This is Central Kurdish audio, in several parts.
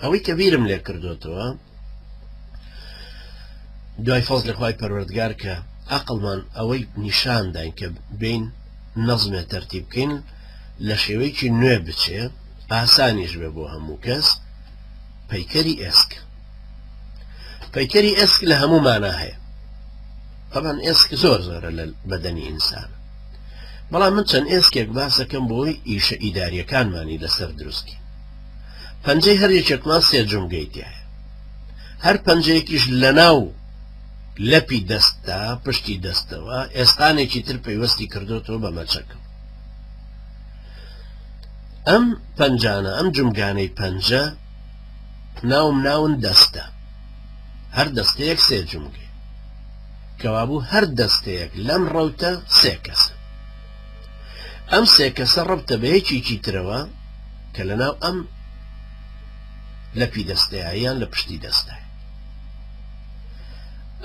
ئەوەی کە بیرم لێ کردوتەوە دوای فەزلی خوای پەروەردگار کە ئەقڵمان ئەوەی نیشان داین کە بین نەزمێ تەرتیب بکەین لە شێوەیەکی نوێ بچێ ئاسانیش بێ بۆ هەموو کەس پەیکەری ئێسک پەیکەری ئێسک لە هەموو مانا هەیە طبعا ئێسک زۆر زۆرە لە بەدەنی ئینسان بەڵام من چەند ئێسکێک باسەکەم بۆی ئیشە ئیداریەکانمانی لەسەر دروستکەین پەنجەی هەر یەکێکمان سێ جومگەی تیایە هەر پەنجەیەکیش لەناو لەپی دەستدا پشتی دەستەوە ئێسقانێکی تر پەیوەستی کردوتەوە بە مەچەکە ئەم پەنجانە ئەم جومگانەی پەنجە ناوم ناون دەستە هەر دەستەیەک سێ جومگەی کەوابوو هەر دەستەیەک لەم ڕەوتە سێ کەسە ئەم سێ کەسە ڕەبتە بە یەکێکی ترەوە کە لەناو ئەم لەپی دەستەیە یان لە پشتی دەستەیە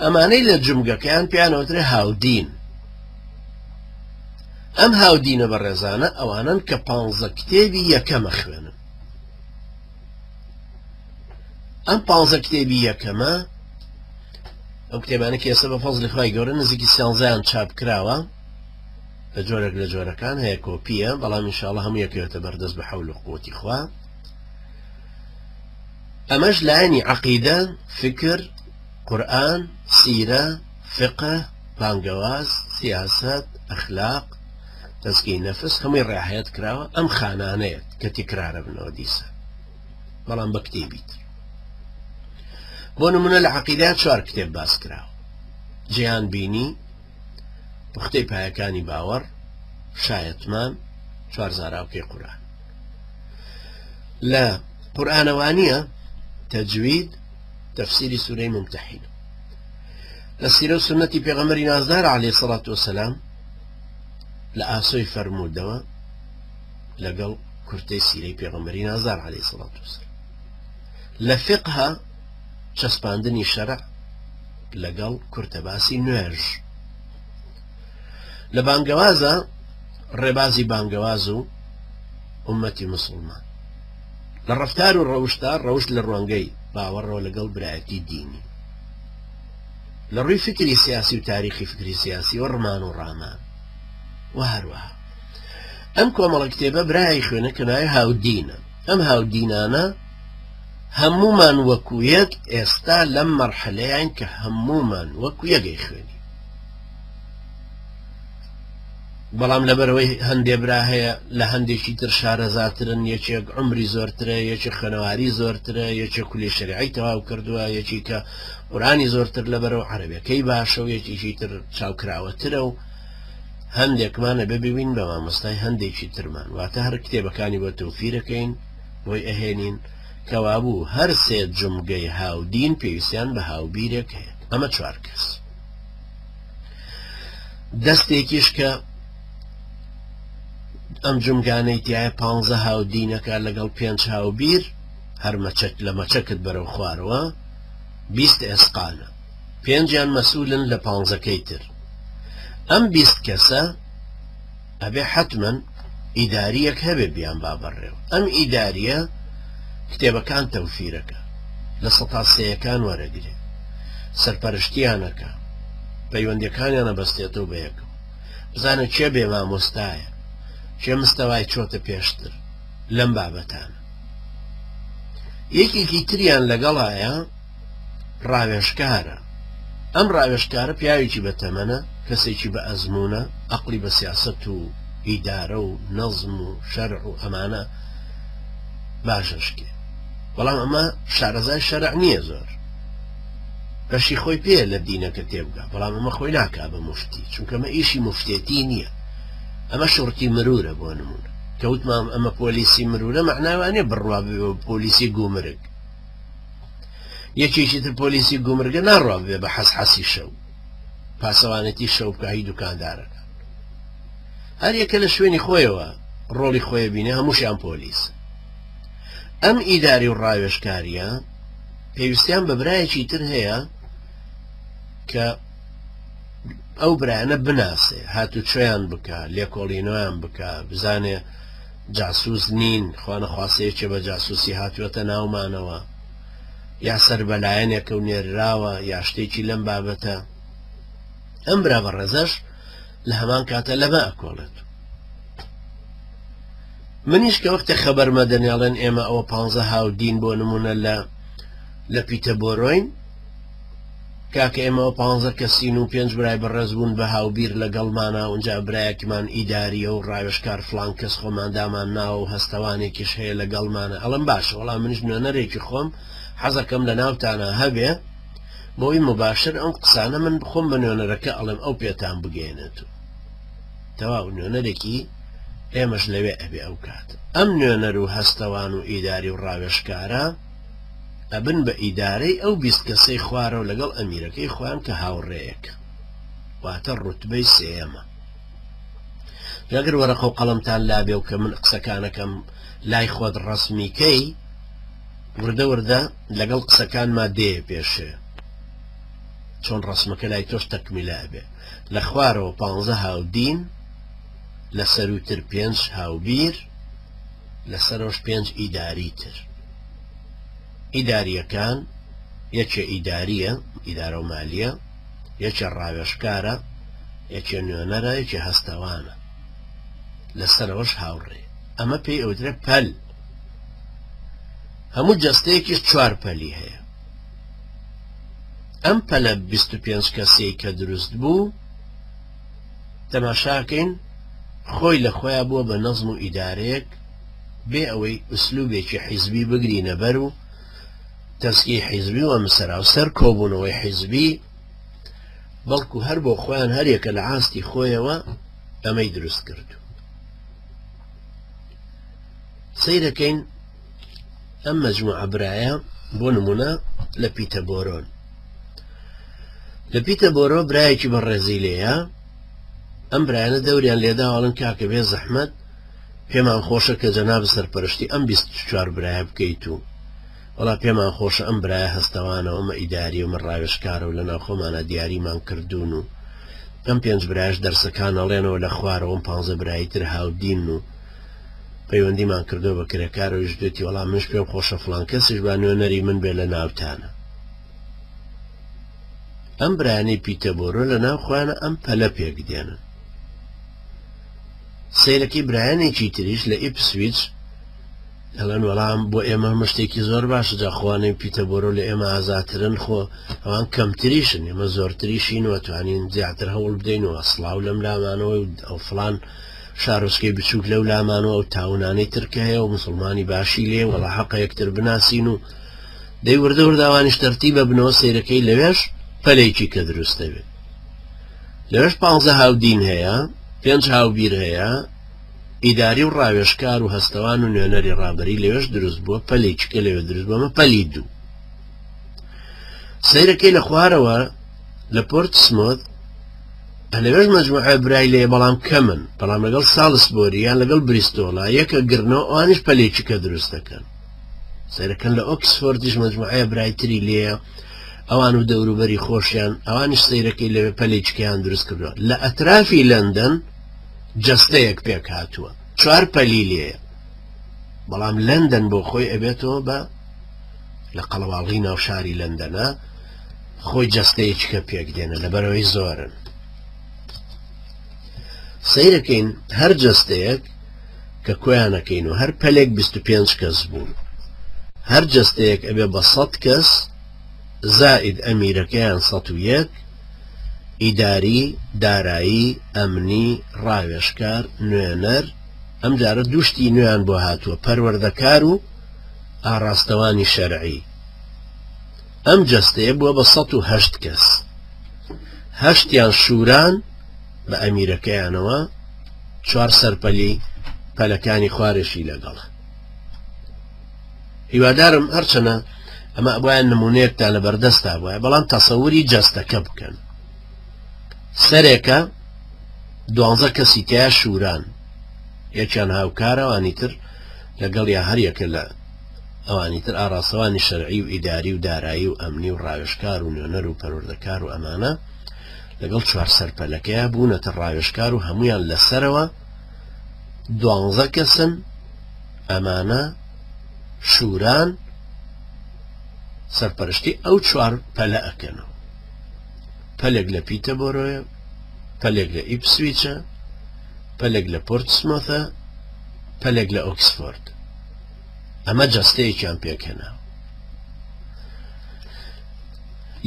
ئەمانەی لە جومگەکەیان پێیانەوترێ هاودین ئەم هاودینە بەڕێزانە ئەوانن کە پانزە کتێبی یەکەمە خوێنن ئەم پانزە کتێبی یەکەمە ئەو کتێبانە کە ئێستا بە فەزلی خوای گەورە نزیکی سیانزەیان چاپ کراوە لە جۆرێک لە جۆرەکان هەیە کۆپیە بەڵام ئینشاءاللە هەموو یەکەوێتە بەردەست بە حەول و قوتی خوا ئەمەش لایەنی عەقیدە فکر قورئان سیرە فقه بانگەواز سیاسەت ئەخلاق تەزکیەی نەفس هەمووی ڕعایەت کراوە ئەم خانانەیە کە تکرارە بنەوە دیسان بەڵام بە کتێبی تر بۆ نمونە لە عەقیدە چوار کتێب باس کراوە جیهان بینی پوختەی پایەکانی باوەڕ، شایەتمان، چوار زاراوکەی قورئان. لە قورئانەوانیە تەجوید تەفسیری سورەی ممتحینە. لە سیرە و سنەتی پێغەمبەری نازدار عەلەیهی سەڵات وەسەلام لە ئاسۆی فەرموودەوە لەگەڵ کورتەی سیرەی پێغەمبەری نازدار عەلەیهی سەڵات وەسەلام. لە فقها چەسپاندنی شەرع لەگەڵ کورتەباسی نوێژ لە بانگەوازە ڕێبازی بانگەواز و ئومەتی مسلمان لە ڕفتار و ڕەوشدا ڕەوشت لە ڕوانگەی باوەڕەوە لەگەڵ برایەتی دینی لە ڕووی فکری سیاسی و تاریخی فکری سیاسی و ڕمان و ڕامان و هەروەها ئەم کۆمەڵە کتێبە برای خوێنە کە ناوی هاودینە ئەم هاودینانە هەموومان وەکو یەک ئێستا لەم مەرحەلەیاین کە هەموومان وەکو یەک ئەیخوێنین بەڵام لەبەرەوەی هەندێ برا هەیە لە هەندێکی تر شارەزاترن یەکێک عمری زۆرترە یەکێک خوێنەواری زۆرترە یەکێک کولی شەریعەی تەواو کردووە یەکی کە قورانی زۆرتر لەبەرەوە عەرەبەکەی باشە و یەکێکی تر چاوکراوەترە و هەندێکمان ئەبێ ببین بە مامۆستای هەندێکی ترمان واتە هەر کتێبەکانی بۆ تەوفیرەکەین بۆی ئەهێنین، کەوابوو هەر سێ جومگەی هاودین پێویستیان بە هاوبیرێک هەیە، ئەمە چوار کەس. دەستێکیش کە ئەم جومگانەی تایە پانزە هاودینەکە لەگەڵ پێنج هاوبیر هەر مەچەک لە مەچەکت بەرەو خوارەوە 20 ئێسقانە پێنجیان مەسئولن لە پانزەکەی تر ئەم 20 کەسە ئەبێ حەتمەن ئیداریەک هەبێ بیان با بەڕێوە ئەم ئیداریە کتێبەکان تەوفیرەکە لە سەتا سێیەکان وەرەگرێ سەرپەرشتیانەکە پەیوەندیەکانیانە بەستێتەوە بە یەکەوە بزانە کێ بێ مامۆستایە کێ مستەوای چۆتە پێشتر لەم بابەتانە یەکێکی تریان لەگەڵایە ڕاوێژکارە، ئەم ڕاوێژکارە پیاوێکی بە تەمەنە، کەسێکی بە ئەزموونە، ئەقڵی بە سیاسەت و ئیدارە و نەزم و شەرع و ئەمانە باش ئەشکێ، بەڵام ئەمە شارەزای شەرع نییە زۆر بەشی خۆی پێیە لە دینەکە تێبگا، بەڵام ئەمە خۆی ناکا بە موفتی، چونکە ئەمە ئیشی موفتێتی نییە، ئەمە شوڕتی مرورە بۆ نموونە کە وتمان ئەمە پۆلیسی مرورە مەعنای وانیە بڕوا ببێ بە پۆلیسی گومرگ. یەکێکی تر پۆلیسی گومرگە ناڕوا ببێ بە حەسحەسی شەو پاسەوانێتی شەو بکە هی دوکاندارەکە هەر یەکە لە شوێنی خۆیەوە ڕۆڵی خۆی بینێ هەمووشیان پۆلیس ئەم ئیداری و ڕاوێژکاریە پێویستیان بە برایەکی تر هەیە کە ئەو برایانە بناسێ هاتوچۆیان بکە لێکۆڵینەوەیان بکە بزانێ. جاسوس نین، خوانەخواستە یەکێ بە جاسوسی هاتووەتە ناومانەوە، یا سەر بە لایەنێکە و نێرراوە، یا شتێکی لەم بابەتە. ئەم برا بەڕێزەش لە هەمان کاتە لەمە ئەکۆڵێت. منیش کە وەختێ خەبەرمە دەنێڵێن ئێمە ئەوە پانزە هاودین بۆ نمونە لە لە پیتەبۆرۆین، کاکە ئێمە ئەو پانزە کەسین و پێنج برای بەڕێز بوون بە هاوبیر لەگەڵمانا و ئینجا برایەکمان ئیداریە و ڕاوێژکار فڵان کەس خۆمان دامان ناوە و هەستەوانێکیش هەیە لەگەڵمانە ئەڵێم باشە وەڵا منیش نوێنەرێکی خۆم حەزەکەم لە ناوتانا هەبێ بۆی مباشر ئەم قسانە من خۆم بە نوێنەرەکە ئەڵێم ئەو پێتان بگەیەنێت و تەواو نوێنەرێکی ئێمەش لەوێ ئەبێ ئەو کات ئەم نوێنەر و هەستەوان و ئیداری و ڕاوێژکارە ئەبن بە ئیدارەی ئەو 20 کەسەی خوارەوە لەگەڵ ئەمیرەکەی خۆیان کە هاوڕێیەکە واتە ڕوتبەی سێیەمە. جا گەر وەرەقە و قەڵەمتان لابێ و کە من قسەکانەکەم لای خۆت ڕەسمی کەی وردە وردە لەگەڵ قسەکانما دێیە پێشێ چۆن ڕەسمەکە لای تۆش تەکمیلە ئەبێ لە خوارەوە پانزە هاودین لە سەرووتر پێنج هاوبیر لە سەرەوەش پێنج ئیداری تر ئیداریەکان یەکێ ئیداریە ئیدارە و مالیە یەکێ ڕاوێژکارە یەکێ نوێنەرە یەکێ هەستەوانە لەسەرەوەش هاوڕێ ئەمە پێی ئەوترێ پەل هەموو جەستەیەکیش چوار پەلی هەیە ئەم پەلە 25 کەسەی کە دروست بوو تەماشاکەین خۆی لە خۆیان بووە بە نەزم و ئیدارەیەک بێ ئەوەی ئوسلوبێکی حیزبی بگرینە بەر و تەزکیەی حیزبی و ئەمسەراوسەر کۆبوونەوەی حیزبی بەڵکو هەر بۆ خۆیان هەریەکە لە ئاستی خۆیەوە ئەمەی دروست کردو سەیرەکەین ئەم مەجموعە برایە بۆ نمونە لە پیتەبۆرۆن لە پیتەبۆرۆ برایەکی بەڕێزی لێیە ئەم برایانە دەوریان لێداواڵن کاکە بێ زەحمەت پێمان خۆشە کە جەناب سەرپەرشتی ئەم 24 برایە بکەیت و وەڵا پێمان خۆشە ئەم برایە هەستەوانە و ئەمە ئیداریە و من ڕاوێژکارە و لەناو خۆمانا دیاریمان کردوون و ئەم پێنج برایەش دەرسەکان ئەڵێنەوە لە خوارەوە ئەم پانزە برایی تر هاودینن و پەیوەندیمان کردووە بە کرێکارەوەیش دوێتی وەڵا منش پێم خۆشە فڵان کەسیش با نوێنەری من بێ لە ناوتانە ئەم برایانەی پیتەبۆرۆ لە ناو خۆیانە ئەم پەلە پێک دێنن سەیرەکەی برایانێکی تریش لە ئیپسویچ ئەڵێن وەڵام بۆ ئێمە هەموو شتێکی زۆر باشە جا خوانەی پیتەبۆرۆ لە ئێمە ئازاترن خۆ ئەوان کەمتریشن ئێمە زۆرتریشین و توانین زیاتر هەوڵ بدەین و سڵاو لەم لامانەوە و ئەو فڵان شارۆچکەی بچووک لەو لامانەوە ئەو تاونانەی تر کە هەیە و مسلمانی باشی لێ وەڵا حەقە یەکتر بناسین و دەی وردە وردە ئەوانیش تەرتیبە بنەوە سەیرەکەی لەوێش پەلێکی کە دروست دەبێت لەوێش پانزە هاودین هەیە پێنج هاوبیر هەیە ئیداری و ڕاوێژکار و هەستەوان و نوێنەری ڕابەری لەوێش دروست بووە، پەلێکی کە لەوێ دروست بووە، ئەمە پەلی دوو. سەیرەکەی لە خوارەوە لە پۆرتسمۆت لەوێش مەجموعە برای لێ بەڵام کەمن، بەڵام لەگەڵ ساڵسبۆری یان لەگەڵ بریستۆڵا یەکە گرنەوە ئەوانیش پەلێکی کە دروست دەکەن. سەیرەکەن لە ئۆکسفۆردیش مەجموعەیە برای تری لێیە ئەوان و دەوروبەری خۆشیان ئەوانیش سەیرەکەی لەوێ پەلێکیان دروست کردووە لە ئەترافی لەندەن جەستەیەک پێکهاتووە چوار پەلی لێیە بەڵام لەندەن بۆ خۆی ئەبێتەوە بە لە قەڵەواڵغی ناو شاری لەندەنە خۆی جەستەیەکی کە پێک دێنە لەبەرەوەی زۆرن سەیرەکەین هەر جەستەیەک کە کۆیانەکەین و هەر پەلێک 25 کەس بوون هەر جەستەیەک ئەبێ بە 100 کەس زائید ئەمیرەکەیان 101 ئیداری، دارایی، ئەمنی، ڕاوێژکار، نوێنەر، ئەمجارە دوو شتی نوێیان بۆ هاتووە، پەروەردەکار و ئاڕاستەوانی شەرعی. ئەم جەستەیە بووە بە 108 کەس. هەشتیان شوران بە ئەمیرەکەیانەوە، چوار سەرپەلی پەلەکانی خوارێشی لەگەڵە. هیوادارم هەرچەنە ئەمە ئەبوایە نمونەیەکتان لە بەردەستا بوایە بەڵام تەسەوری جەستەکە بکەن سەرێکە دوانزە کەسی تیا شوران یەکیان هاوکارە ئەوانی تر لەگەڵ یا هەر یەکە لە ئەوانی تر ئاراستەوانی شەرعی و ئیداری و دارایی و ئەمنی و ڕاوێژکار و نوێنەر و پەروەردەکار و ئەمانە لەگەڵ چوار سەرپەلەکەیە بوونەتە ڕاوێژکار و هەمویان لەسەرەوە دوانزە کەسن. ئەمانە شوران سەرپەرشتی ئەو چوار پەلە ئەکەنەوە. پەلێک لە پیتەبۆرۆیە، پەلێک لە ئیپسویچە، پەلێک لە پۆرتسمۆثە، پەلێک لە ئۆکسفۆرد. ئەمە جەستەیەکیان پێکهێناوە.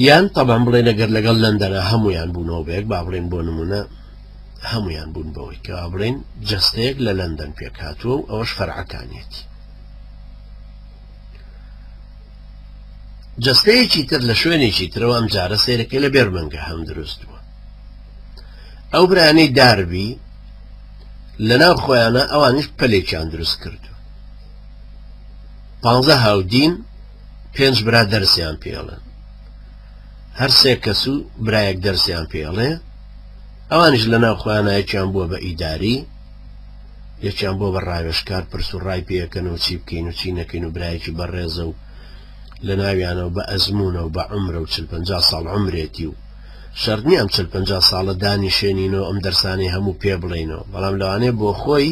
یان تەبان بڵێن ئەگەر لەگەڵ لەندەنا هەمویان بوونەوە بەیەک با بڵێن بۆ نمونە هەمویان بوون بەوەی کە بڵێن جەستەیەک لە لەندەن پێک هاتووە و ئەوەش فەرعەکانیەتی. جەستەیەکی تر لە شوێنێکی ترەوە ئەم جارە سەیرەکەی لە بێرمنگهام دروست بووە. ئەو برایانەی داربی لە ناو خۆیانە ئەوانیش پەلێکیان دروست کردو. پانزە هاودین پێنج برا دەرسیان پێڵێن. هەر سێ کەس و برایەک دەرسیان پێڵێ ئەوانیش لە ناو خۆیانە یەکیان بووە بە ئیداری یەکیان بۆ بە ڕاوێژکار پرس و ڕای پێەکەن و چی بکەین و چی نەکەین و برایەکی بەڕێزە و لە ناویانەوە بە ئەزموونە و بە عومرە و چل پەنجا ساڵ عومرێتی و شەرت نییە ئەم چل پەنجا ساڵە دانیشێنینەوە ئەم دەرسانەی هەموو پێ بڵێینەوە بەڵام لەوانەیە بۆ خۆی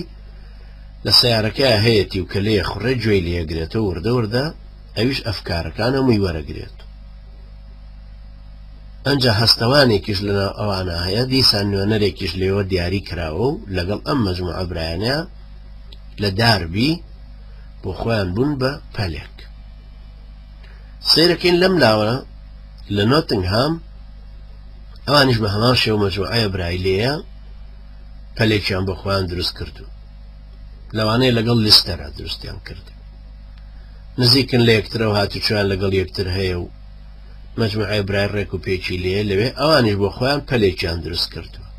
لە سەیارەکەیا هەیەتی و کە لێ خوڕێ گوێی لێگرێتەوە وردە وردە ئەویش ئەفکارەکان هەمووی وەرەگرێت ئەنجا هەستەوانێکیش لەناو ئەوانە هەیە دیسان نوێنەرێکیش لێوە دیاری کراوە و لەگەڵ ئەم مەجموعە برایانە لە داربی بۆ خۆیان بوون بە پەلێک. سەیرەکەین لەم لاوە لە نۆتنگهام ئەوانیش بە هەمان شێوە مەجموعەیە برای لێیە پەلێکیان بۆ خۆیان دروست کردو لەوانەیە لەگەڵ لیستەرە دروستیان کرد نزیکن لە یەکترەوە هاتوچۆیان لەگەڵ یەکتر هەیە و مەجموعەی برای ڕێک و پێکی لێ لەوێ ئەوانیش بۆ خۆیان پەلێکیان دروست کردووە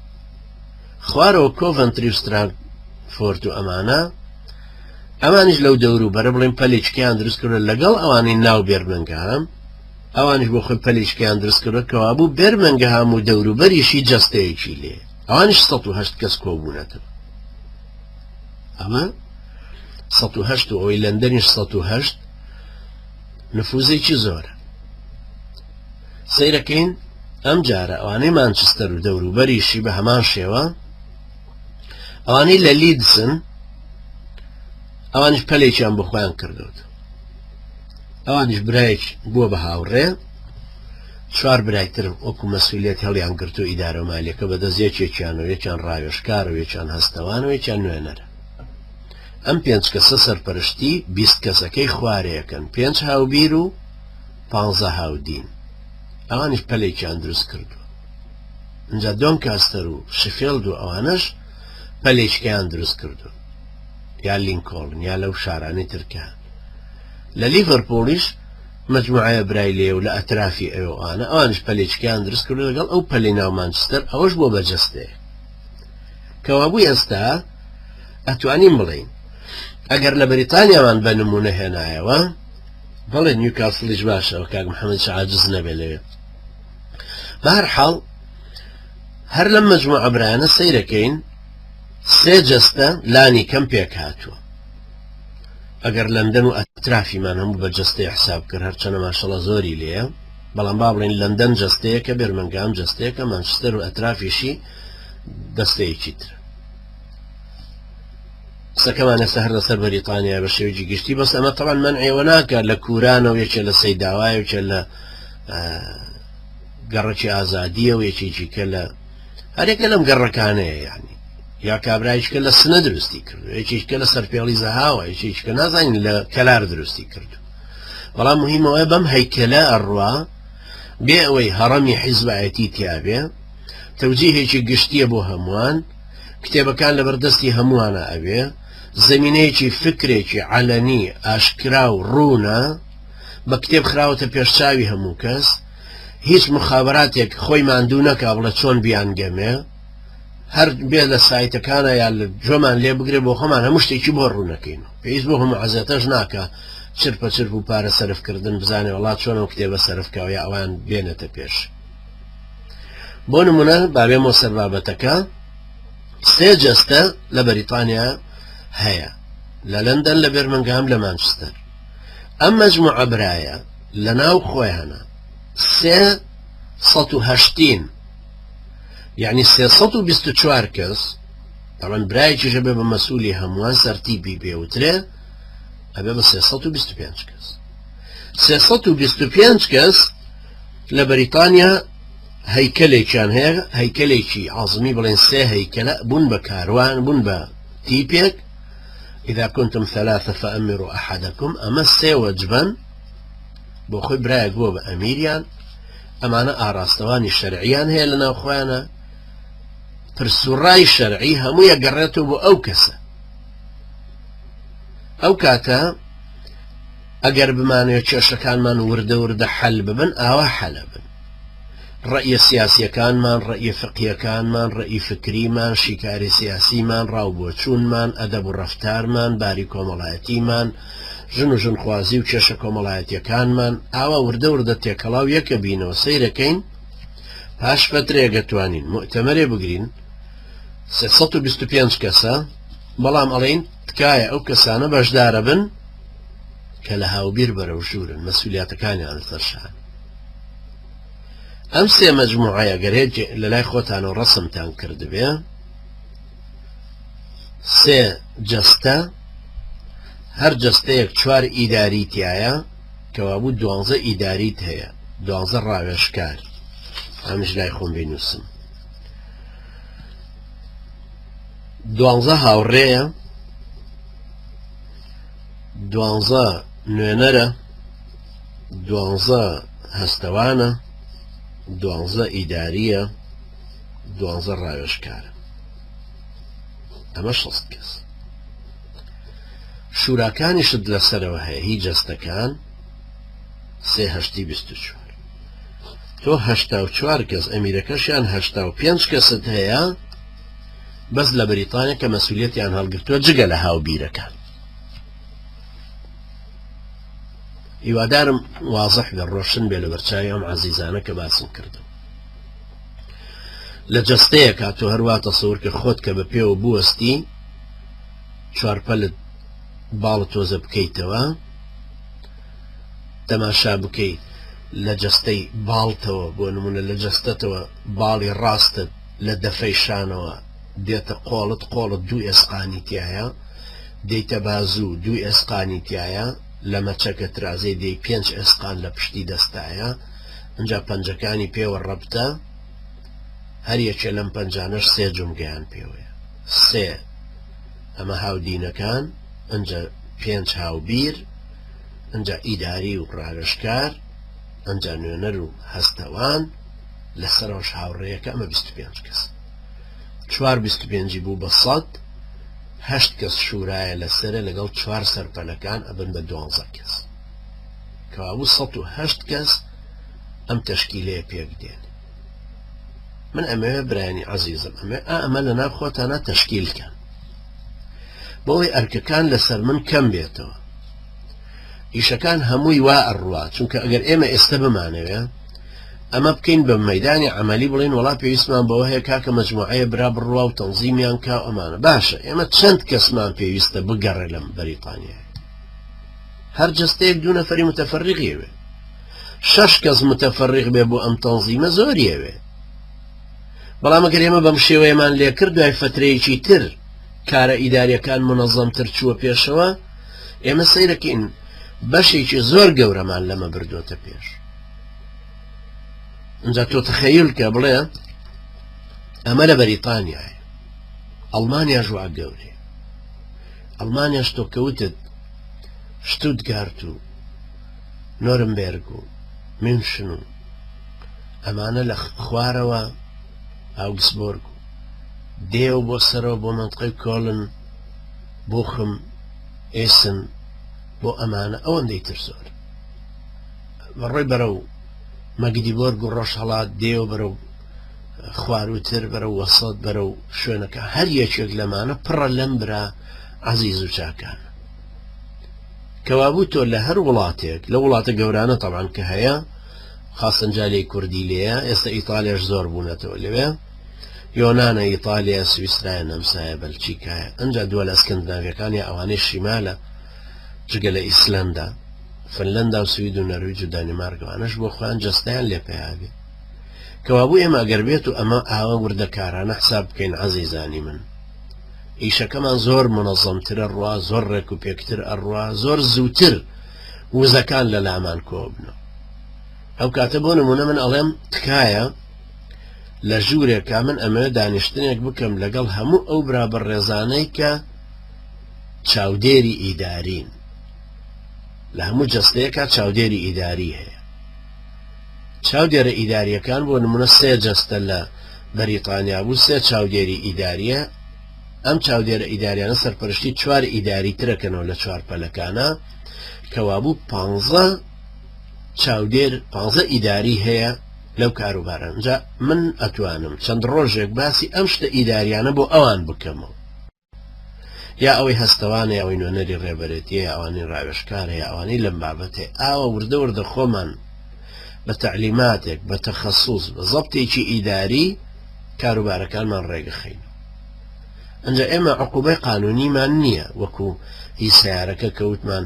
خوارەوە کۆڤەنتری و ستراتفۆرد و ئەمانە ئەمانیش لەو دەوروبەرە بڵێن پەلێکیان دروست کردوە لەگەڵ ئەوانەی ناو بێرمنگهام ئەوانیش بۆ خۆی پەلێکیان دروست کردوە کەوابوو بێرمنگهام و دەوروبەریشی جەستەیەکی لێ ئەوانیش 108 کەس کۆبوونەتەوە ئەمە 108 و ئەوەی لەندەنیش 108 نفوزێکی زۆرە سەیرەکەین ئەم جارە ئەوانەی مانچستەر و دەوروبەریشی بە هەمان شێوە ئەوانەی لە لیدسن ئەوانیش پەلێکیان بۆ خۆیان کردوت ئەوانیش برایەک بووە بە هاوڕێ چوار برایتر وەکو مەسئولیت هەڵیان گرتو ئیدارە و مالیەکە بەدەست یەکێکیان و یەکیان ڕاوێژکار و یەکیان هەستەوان و یەکیان نوێنەرە ئەم پێنج کەسە سەرپەرشتی 20 کەسەکەی خوارەیەکەن پێنج هاوبیر و پانزە هاودین ئەوانیش پەلێکیان دروست کردووە ئینجا دۆنکاستەر و شفێڵد و ئەوانەش پەلێچکەیان دروست کردوون یا لینکۆڵن یا لەو شارانەی تر کە هەن لە لیڤەرپوڵیش مجموعەیە برای لێ و لە ئەترافی ئەوێ و ئەوانە ئەوانیش پەلێچکەیان دروست کردو لەگەڵ ئەو پەلی ناو مانچستەر ئەوەش بۆ بەجەستەیە کەوابوو ئێستا ئەتوانین بڵێین ئەگەر لە بەریتانیامان بە نمونە هێنایەوە بەڵێ نیوکاسڵیش باشە کاک محەممەد عاجز نەبێ لەوێ بەهەرحاڵ هەر لەم مەجموعە برایانە سەیرەکەین سێ جەستە لانی کەم پێک هاتووە ئەگەر لەندەن و ئەترافیمان هەموو بە جەستەی حساب کرد هەرچەنە ماشەڵە زۆری لێیە بەڵام با بڵێین لەندەن جەستەیەکە بێرمنگام جەستەیەکە مانچستەر و ئەترافیشی دەستەیەکی تر قسەکەمان ئێستا هەر لەسەر بەریتانیا بە شێوەیەکی گشتی بەس ئەمە تەبعەن مەنعێوە ناکات لە کورانەوە یەکێ لە سەیداوایە یەکێ لە گەڕەکی ئازادیە و یەکێکی کە لە هەرێکە لەم گەڕەکانەیە یعنی یا کابرایشکە لە سنە دروستی کردو یەکێکە لە سەرپێڵی زەهاوە یەکێکە نازانین لە کەلار دروستی کردو بەڵام مهمەوەی بەم هەیکەلە ئەڕوا بێ ئەوەی هەڕەمی حیزبایەتی تیاابێ تەوجیهێکی گشتیە بۆ هەمووان کتێبەکان لەبەردەستی هەمووانە ئەبێ زمینەیەکی فکرێکی عەلەنی ئاشکرا و ڕوونە بە کتێب خراوەتە پێش چاوی هەموو کەس هیچ مخابراتێک خۆی ماندوو نەکا بڵێ چۆن بیانگەمێ هەر بێ لە سایتەکانە یا لە جۆمان لێ بگرێ بۆ خۆمان هەموو شتێکی بۆ ڕوونەکەین پێویست بۆ هەموو عەزێتەش ناکا چرپە چرپ و پارە سەرفکردن بزانێ وڵا چۆن ئەو کتێبە سەرف کاوە یا ئەوان بێنێتە پێش بۆ نمونە بابێمەوە سەر بابەتەکە سێ جەستە لە بەریتانیا هەیە لە لەندەن لە بێرمنگهام لە مانچستەر ئەم مەجموعە برایە لە ناو خۆیانە 380 یعنی 324 کەس تەڵەن برایەکیشە بێ بە مەسوولی هەمووان سەرتیپی پێوترێ. ئەبێ بە 325 کەس. 325 کەس لە بەریتانیا هەیکەلێکیان هەیە، هەیکەلێکی عەزمی بڵێن سێ هەیکەلە بوون بە کاروان، بوون بە تیپێک، اذا كنتم ثلاثە فأمروا احدكم، ئەمە سێ وەجبەن، بۆ خۆی برایەک بووە بە ئەمیریان، ئەمانە ئاراستەوانی شەرعیان هەیە لە ناو خۆیانە، پرس و ڕای شەرعی هەمووی ئەگەڕێتەوە بۆ ئەو کەسە. ئەو کاتە ئەگەر بمانەوێت کێشەکانمان وردە وردە حەل ببن ئاوا حەلە بن. ڕەئیە سیاسیەکانمان، ڕەئیە فقهیەکانمان، ڕەئی فکریمان، شیکاری سیاسیمان، ڕاو بۆچوونمان، ئەدەب و ڕەفتارمان، باری کۆمەڵایەتیمان، ژن و ژنخوازی و کێشە کۆمەڵایەتیەکانمان، ئاوا وردە وردە تێکەڵاو یەکە بینەوە سەیرەکەین پاش فەترەیەک ئەتوانین موئتەمەرێ بگرین 325 کەسە بەڵام ئەڵێین تکایە ئەو کەسانە بەشدارە بن کە لە هاوبیر بەرەو ژوورن مەسولیاتەکانیان لەسەر شان. ئەم سێ مەجموعەیە گەر هێک لە لای خۆتانەوە ڕەسمتان کردبێ سێ جەستە هەر جەستەیەک چوار ئیداری تایە کەوابوو دوانزە ئیداریت هەیە دوانزە ڕاوێژکار ئەمش لای خۆم بینوسم دوانزە هاوڕێیە دوانزە نوێنەرە دوانزە هەستەوانە، دوانزە ئیدارییە، دوانزە ڕاوێژکارە. ئەمە شەست کەس. شوراکانیشت لەسەرەوە هەیە هی جەستەکان سێ هەشتی 24 تۆ 84 کەس ئەمیرەکەشیان 85 کەست هەیە بەس لە بەریتانیا کە مەسوولەتیان هەڵگرتووە جگە لە هاوبیرەکان. هیوادارم وازح بێ ڕۆشن بێ لەبەرچاوی ئەم عەزیزانە کە باسم کردن لە جەستەیەکا تۆ هەروا تەسەور کە خۆت کە بە پێوە بوەستی چوارپەلت باڵ تۆزە بکەیتەوە تەماشا بکەیت لە جەستەی باڵتەوە بۆ نمونە لە جەستەتەوە باڵی ڕاستت لە دەفەی شانەوە دێتە قۆڵت قۆڵت دوو ئێسقانی تایە دێیتە بازوو دوو ئێسقانی تیایە لە مەچەکە ترازێی دێی پێنج ئێسقان لە پشتی دەستایە ئنجا پەنجەکانی پێوە ڕەبتە هەر یەکێ لەم پەنجانەش سێ جومگەیان پێوەیە سێ ئەمە هاودینەکان ئنجا پێنج هاوبیر ئنجا ئیداری و ڕاوێژکار ئنجا نوێنەر و هەستەوان لەسەرەوەش هاوڕێیەکە ئەمە 25 کەس چوار 25 بوو بە سەد هەشت کەس شورایە لەسەرە لەگەڵ چوار سەرپەلەکان ئەبن بە دوانزە کەس کەوابوو 108 کەس ئەم تەشکیلەیە پێک دێن من ئەمەوێ برایانی عەزیزم ئەمێ ئا ئەمە لە ناو خۆتانە تەشکیل کەن بۆی ئەرکەکان لەسەر من کەم بێتەوە ئیشەکان هەمووی وا ئەڕوا چونکە ئەگەر ئێمە ئێستا بمانەوێ ئەمە بکەین بە مەیدانی عەمەلی بڵێین وەڵا پێویستمان بەوە هەیە کاکە مەجموعەیە برا بڕوا و تەنزیمیان کا و ئەمانە باشە ئێمە چەند کەسمان پێویستە بگەڕێ لەم بەریتانیایە هەر جەستەیەک دوو نەفەری متەفەرغی ئەوێ شەش کەس متەفەرغ بێ بۆ ئەم تەنزیمە زۆری ئەوێ بەڵام ئەگەر ئێمە بەم شێوەیەمان لێکرد دوای فترەیەکی تر کارە ئیداریەکان منەظەمتر چووە پێشەوە ئێمە سەیرەکەین بەشێکی زۆر گەورەمان لەمە بردووەتە پێش ئینجا تۆ تخەیل کە بڵێ ئەمە لە بەریتانیایە ئەڵمانیاش وا گەورەیە ئەڵمانیاش تۆ کەوتت شتوتگارت و نۆرمبێرگ و میونشن و ئەمانە لە خوارەوە ئاوگسبۆرگ و دێو بۆ سەرەوە بۆ مەنتقەی کۆلن بوخم ئێسن بۆ ئەمانە ئەوەندەی تر زۆر بەڕۆی بەرەو مەگدیبۆرگ و ڕۆژهەڵات دێوە بەرەو خواروتر بەرەو وەسەت بەرەو شوێنەکە هەر یەکێک لەمانە پڕە لەم برا عەزیز و چاکان کەوابوو تۆ لە هەر وڵاتێک لە وڵاتە گەورانە تەبان کە هەیە خاستن جالەی کوردی لێیە ئێستا ئیتالیاش زۆر بوونەتەوە لەوێ یۆنانە ئیتالیا سویسرایە نەمسایە بەلچیکایە ئەنجا دووە لە ئەسکەندناڤیەکان یا ئەوانەی شیمالە جگە لە ئیسلەندا فنلەندا و سوید و نەرویج و دانیمارک ئەوانەش بۆ خۆیان جەستەیان لێ پەیا بێ کەوابوو ئێمە ئەگەر بێت و ئەمە ئاوا وردەکارانە حساب بکەین عەزیزانی من. ئیشەکەمان زۆر مونەزەمتر ئەڕوا، زۆر ڕێک و پێکتر ئەڕوا، زۆر زووتر وزەکان لە لامان کۆبنەوە. ئەو کاتە بۆ نمونە من ئەڵێم تکایە لە ژوورێکا من ئەمەوێ دانیشتنێک بکەم لەگەڵ هەموو ئەو برا بەڕێزانەی کە چاودێری ئیدارین. لە هەموو جەستەیەکا چاودێری ئیداری هەیە. چاودێرە ئیدارییەکان بۆ نمونە سێ جەستە لە بەریتانیا بوو سێ چاودێری ئیداریە ئەم چاودێرە ئیداریانە سەرپەرشتی چوار ئیداری ترەکەنەوە لە چوار پەلەکانە کەوابوو پانزە چاودێر پانزە ئیداری هەیە لەو کاروباران جا من ئەتوانم چەند ڕۆژێک باسی ئەم شتە ئیداریانە بۆ ئەوان بکەمەوە یا ئەوەی هەستەوانە یا ئەوەی نوێنەری ڕێبەرێتیە یا ئەوانەی ڕاوێژکارە یا ئەوانەی لەم بابەتەی ئاوا وردە وردە خۆمان بە تەعلیماتێک بە تەخەسوس بە زەبتێکی ئیداری کاروبارەکانمان ڕێگەخەین ئەنجا ئێمە عقوبەی قانونیمان نییە وەکو هی سیارەکە کەوتمان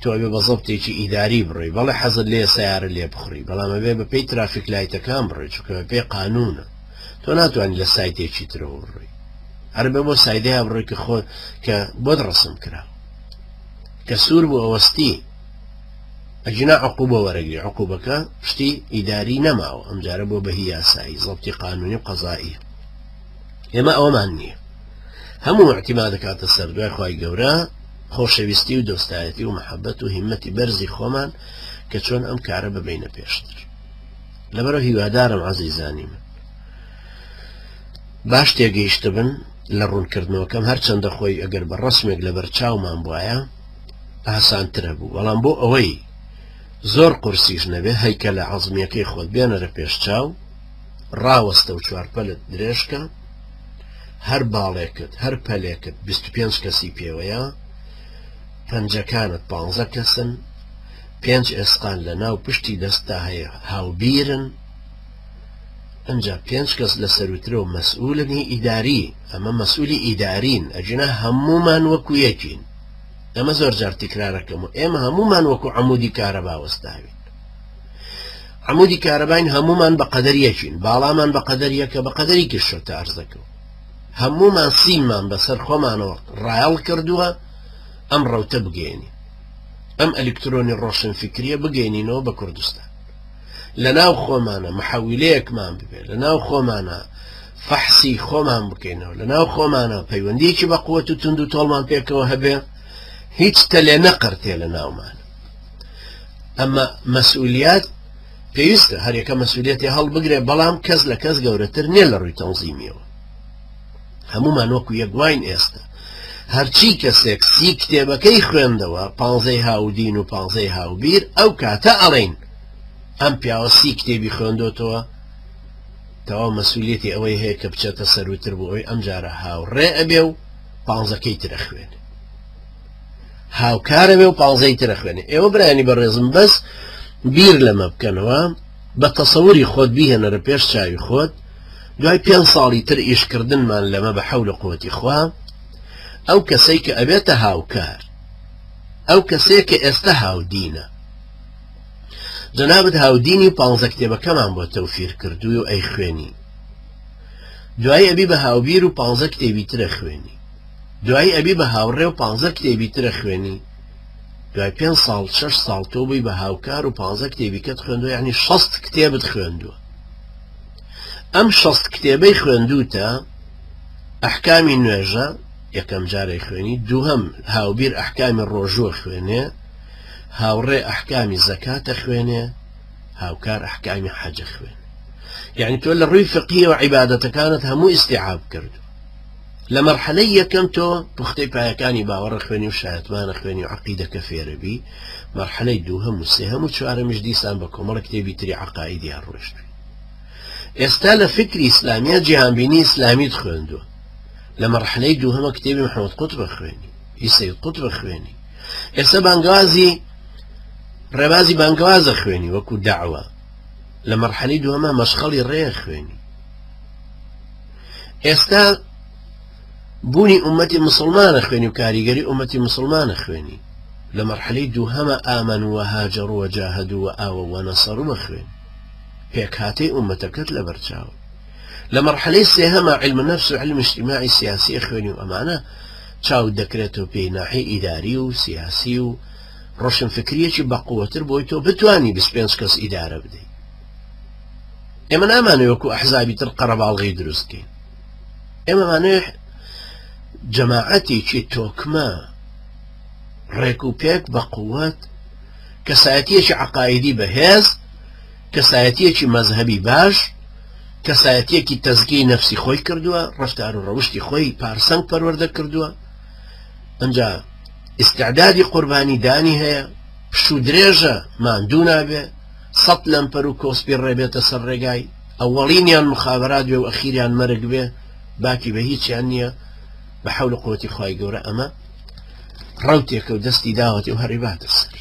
تۆ ئەبێ بە زەبتێکی ئیداری بڕۆی بەڵێ حەزت لێ سیارە لێ بخڕی بەڵام ئەبێ بە پێی ترافیک لایتەکان بڕۆی چونکە بە پێی قانونە تۆ ناتوانانی لە سایتێکی ترەوە بڕۆی هەر بە بۆ سایدەیا بڕۆی کە خۆ کە بۆت ڕسم کرا کە سوور بوو ئەوەستی ئەگینا عقوبە وەرەگری عقوبەکە شتی ئیداری نەماوە ئەمجارە بۆ بەهی یاسایی زەبتی قانونی و قەزایی ئێمە ئەوەمان نییە هەموو اعتما دەکاتە سەر دوای خوای گەورە خۆشەویستی و دۆستایەتی و محەبەت و هیمەتی بەرزی خۆمان کە چۆن ئەم کارە ببینە پێشتر لەبەرە هیوادارم عەزیزانی من باش تێگەیشتبن لە ڕوونکردنەوەکەم هەرچەندە خۆی ئەگەر بە ڕەسمێک لەبەر چاومان بوایە ئاسانترە بوو بەڵام بۆ ئەوەی زۆر قورسیش نەبێ هەیکەلە عەزمیەکەی خۆت بێنەرە پێش چاو ڕاوەستە و چوارپەلت درێژکە هەر باڵێکت هەر پەلێکت 25 کەسی پێوەیە پەنجەکانت پانزە کەسن پێنج ئێسقان لە ناو پشتی دەستتا هەیە هاوبیرن ئەنجا پێنج کەس لە سەروترەوە مەسئولن هی ئیداری ئەمە مەسئولی ئیدارین ئەگینا هەموومان وەکو یەکین ئەمە زۆر جار تکرارەکەم و ئێمە هەموومان وەکو عەمودی کارەبا وەستاوین عەمودی کارەباین هەموومان بە قەدەر یەکین باڵامان بە قەدەر یەکە بە قەدەری گشتە ئەرزەکە هەموومان سیممان بەسەر خۆمانەوە ڕایەڵ کردووە ئەم ڕەوتە بگەێنین ئەم ئەلکترۆنی ڕۆشنفکریە بگەێنینەوە بە کوردستان لەناو خۆمانە محەویلەیەکمان ببێت لەناو خۆمانە فەحسی خۆمان بکەینەوە لەناو خۆمانە پەیوەندیەکی بە قوت و تونند و تۆڵمان پێکەوە هەبێ هیچ تەلێ نەقرتێ لە ناومان ئەمە مەسئولیات پێویستە هەرێکە مەسئولیەتی هەڵبگرێ بەڵام کەس لە کەس گەورەتر نییە لە ڕووی تەنزیمیەوە هەمومان وەکو یەکواین ئێستا هەرچی کەسێک سی کتێبەکەی خوێندەوە پانزەی هاودین و پانزەی هاوبیر ئەو کاتە ئەڵێین ئەم پیاوە سی کتێبی خوێندۆتەوە تەواو مەسولیەتی ئەوەی هەیە کە بچێتە سەروتر بۆ ئەوی ئەم جارە هاوڕێ ئەبێ و پانزەکەی ترە خوێنێ هاوکارە بێ و پانزەی ترە خوێنێ ئێوە برایانی بەڕێزم بەس بیر لەمە بکەنەوە بە تەسەوری خۆت بیهێنەرە پێش چاوی خۆت دوای پێ ساڵی تر ئیشکردنمان لەمە بە حەول و قوتی خوا ئەو کەسەی کە ئەبێتە هاوکار ئەو کەسەیە کە ئێستا هاودینە جەنابت هاودینی و پانزە کتێبەکەمان بۆ تەوفیر کردووی و ئەیخوێنی دوایی ئەبی بە هاوبیر و پانزە کتێبی ترە خوێنی دوایی ئەبی بە هاوڕێ و پانزە کتێبی ترە خوێنی دوای پێ ساڵ شش ساڵ تۆ بووی بە هاوکار و پانزە کتێبی کەت خوێندووە یعنی شەست کتێبت خوێندووە ئەم شەست کتێبەی خوێندووتە ئەحکامی نوێژە یەکەم جارەی خوێنی دووهەم هاوبیر ئەحکامی ڕۆژووە خوێنێ هاوڕێ ئەحکامی زەکات ئەخوێنێ هاوکار ئەحکامی حەج ئەخوێنێ یعنی تۆ لە ڕووی فقهیەوە عیبادەتەکانت هەموو ئیستیعاب کردو لە مەرحەلەی یەکەم تۆ پوختەی پایەکانی باوەڕە خوێنی و شایەتمانە خوێنی و عەقیدەکە فێرەبی مەرحەلەی دووهەم و سێهەم و چوارەمیش دیسان بە کۆمەڵە کتێبی تری عەقائیدیان ڕۆیشتووی ئێستا لە فکری ئیسلامیە جیهانبینی ئیسلامیت خوێندووە لە مەرحەلەی دووهەمە کتێبی محەممەد قوتبە خوێنی هی سەید قوتبە خوێنی ئێستا بانگوازی ڕێبازی بانگوازە خوێنی وەکو داوە لە مەرحەلی دووەمە مەشخەڵی ڕێ خوێنی ئێستا بوونی ئومەتی مسلمانە خوێنی و کاریگەری ئومەتی مسلمانە خوێنی لە مەرحەلی دووهەمە ئامن و هاجەڕ و جاهدو و ئاوە وە نەسەڕوە خوێن پێکهاتەی ئومەتەکەت لەبەرچاو. لە مەرحەلەی سێهەما علم نفس و علم اجتماعی سیاسی ئەخوێنی و ئەمانە چاوت دەکرێتەوە پێی ناحی ئیداری و سیاسی و ڕۆشنفکریەکی بەقوەتر بۆی تۆ بتانی 25 کەس ئیدارە بدەیت. ئێمە نامانەوێ وەکو ئەحزابی تر قەرەباڵغی دروست بکەین، ئێمەمانەوێ جەماعەتێکی تۆکمە ڕێک و پێک بە قووەت، کەسایەتیەکی عقایدی بەهێز، کەسایەتیەکی مەزهەبی باش، کەسایەتیەکی تەزکیەی نەفسی خۆی کردووە، ڕەفتار و ڕەوشتی خۆی پارسەنگ پەروەردە کردووە، ئەنجا ئیستعدادی قوربانی دانی هەیە، پشوو درێژە، ماندوو نابێ، سەت لەمپەر و کۆسپی ڕێ بێتە سەر ڕێگای، ئەوەڵینیان مخابەرات بێ و ئەخیریان مەرگ بێ، باکی بە هیچیان نییە، بە حەول و قوەتی خوای گەورە ئەمە ڕەوتێکە و دەستی داوەتێ و هەر ئەیباتە سەر.